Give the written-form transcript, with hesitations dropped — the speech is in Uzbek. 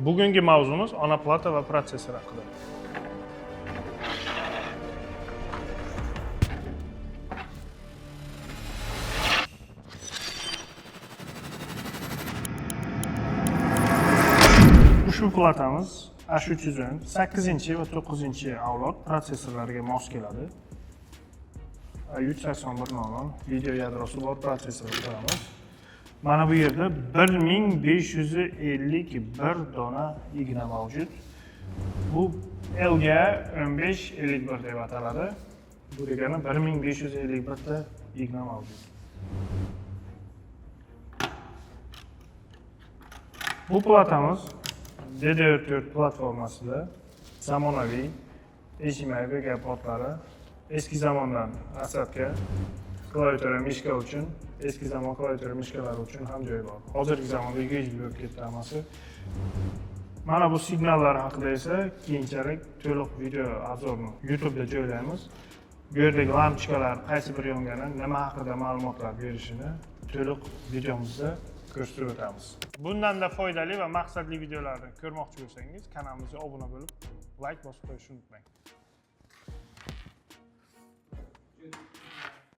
Bugungi mavzumiz ona plata va protsessor haqida. Ushbu platamiz H310 8 va 9 avlod protsessorlarga mos keladi. 38100 video yadrosi bor protsessor qo'yamiz. Mana bu yerda 1551 dona igna mavjud. Bu LG 1551 deb ataladi. Bu degani 1551 ta igna mavjud. Bu platamiz DDR4 platformasida zamonaviy HDMI VGA portlari, eski zamondan рассадка, klaviatura, мышка uchun, eski zamon klaviatura мышка lari uchun ham joyi bor. Hozirgi zamonda USB bo'lib ketdi hammasi. Mana bu signallar haqida esa keyinchalik to'liq video обзор ni YouTube'da joylaymiz. Bu yerdagi lampochkalar qaysi biri yongani, nima haqida ma'lumotlar berishini to'liq videomizda ko'rsatib o'tamiz. Bundanda foydali va maqsadli videolarni ko'rmoqchi bo'lsangiz, kanalimizga obuna bo'lib, layk bosib qo'yishni unutmang.